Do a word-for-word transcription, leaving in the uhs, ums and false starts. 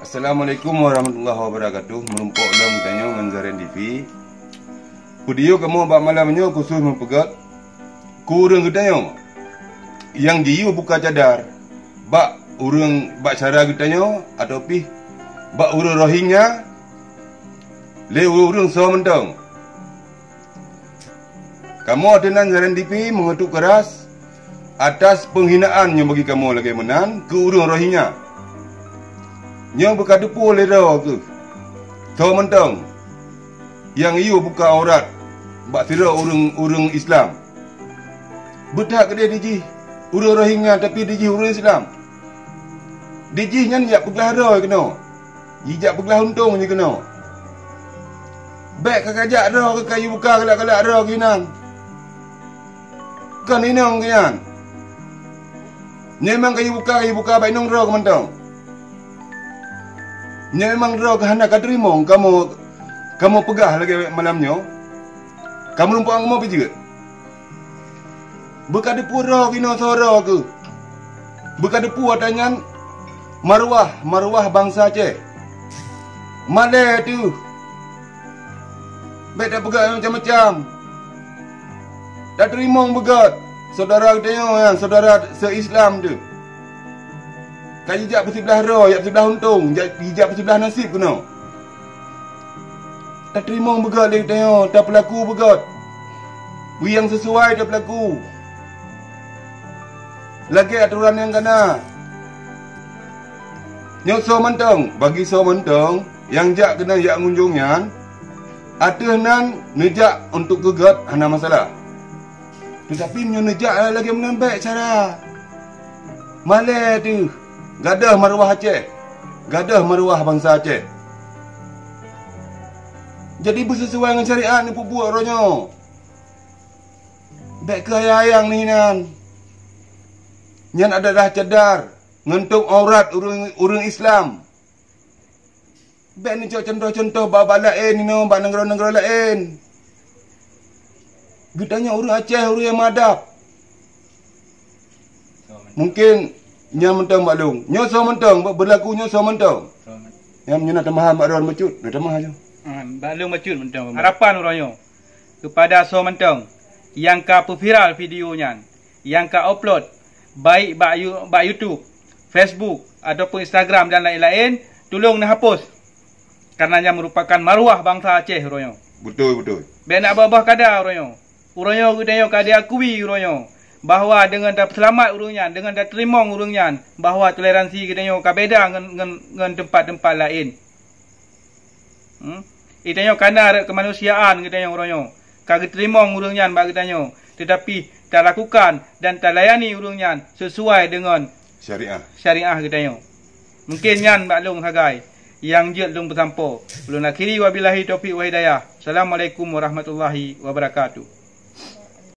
Assalamualaikum warahmatullahi wabarakatuh. Meurumpok lom geutanyoe ngon Zaren T V. Video kamoe bak malam nyoe khusus meupeugét keu ureuëng geutanyoe nyang jiyue buka cadar bak ureuëng, bak syedara geutanyoe atau pih bak ureuëng Rohingya lé ureuëng-ureuëng soe mantong. Kamoe ateueh nan Zaren T V meuheutuek keuras atas peunghinaan nyang bagi kamoe lagée meunan keu ureuëng Rohingya. Nyoe beuka teupeue lé droe kheueh soe mantong nyang yue buka aurat bak sidroe ureuëng-ureuëng Islam. Beuthat keudeh dijih ureuëng Rohingya, tapi dijih ureuëng Islam. Dijih nyan jak peuglah droe keunoe. Jijak peuglah untông jih keunoe. Bék ka kajak droe keu kayu buka galak-galak droe keunan. Kon inong keunan. Memang kayu buka, kayu buka bak inong droe keu mantong. Nyoe memang droe keu hana ka teurimong kamoe, kamoe peugah lagée malam nyoe. Kamoe lumpok kamoe pih jeuet. Beuka teupeue droe keunoe soe droe kheueh. Beuka teupeue ata nyan maruah, maruah bansa Aceh. Malée teuh. Bék tapeugah macam-macam. Tateurimong beugét syedara geutanyoe nyang syedara se-Islam teuh. Ka jijak peusiblah droe, jak peusiblah untông, jak, jijak peusiblah naseb keunoe. Tateurimong beugét lé geutanyoe, tapeulaku beugét. Peue nyang sisuai tapeulaku. Lagée atoran nyang ka na. Nyoe soe mantong, bagi soe mantong nyang jak keunan jak ngunjong nyan, ateueh nan neujak untuk keu gét hana masalah. Teutapi meunyoe neujak lagée meunan bék cara. Malée teuh, gadôh maruah Aceh, gadôh maruah bansa Aceh. Jadi beusisuai ngon syariat neupeubuet uroe nyoe. Bék keu ayang-ayang neuhinan. Nyan adalah cadar ngon tôb aurat ureuëng, ureuëng Islam. Bék neucok cuntoh-cuntoh bak, bak laén inoe, bak nanggroe-nanggroe laén. Geutanyoe ureuëng Aceh, ureuëng nyang meuadab. Mungken nyan mantong bak lôn. Nyoe soe mantong, bak beulaku nyoe soe mantong. Nyan meunyoe na tambahan bak droe bacut, na tambahan nyoe. Ah, bak lôn bacut mantong. Harapan uroe nyoe keupada soe mantong nyang ka peuviral video nyan, nyang ka upload, baik bak You-, bak YouTube, Facebook, ataupun Instagram dan laén-laén, tulông neuhapus. Karena nyan meurupakan maruah bansa Aceh uroe nyoe. Beutôi, beutôi. Bék na babah kada uroe nyoe. Uroe nyoe geutanyoe ka diakui uroe nyoe bahwa deungon tapeuseulamat ureuëng nyan, deungon tateurimong ureuëng nyan, bahwa toleransi geutanyoe ka beda ngon, ngon, ngon teumpat-teumpat laén. Hmm? Geutanyoe ka na rot keumanusiaan geutanyoe uroe nyoe. Ka geuteurimong ureuëng nyan bak geutanyoe, teutapi talakukan dan talayani ureuëng nyan sisuai deungon syariah, syariah geutanyoe. Mungken nyan bak lôn sagai nyang jeuet lôn peusampoe. Ulôn akhiri, wabillahi taufiq wal hidayah. Assalamualaikum warahmatullahi wabarakatuh.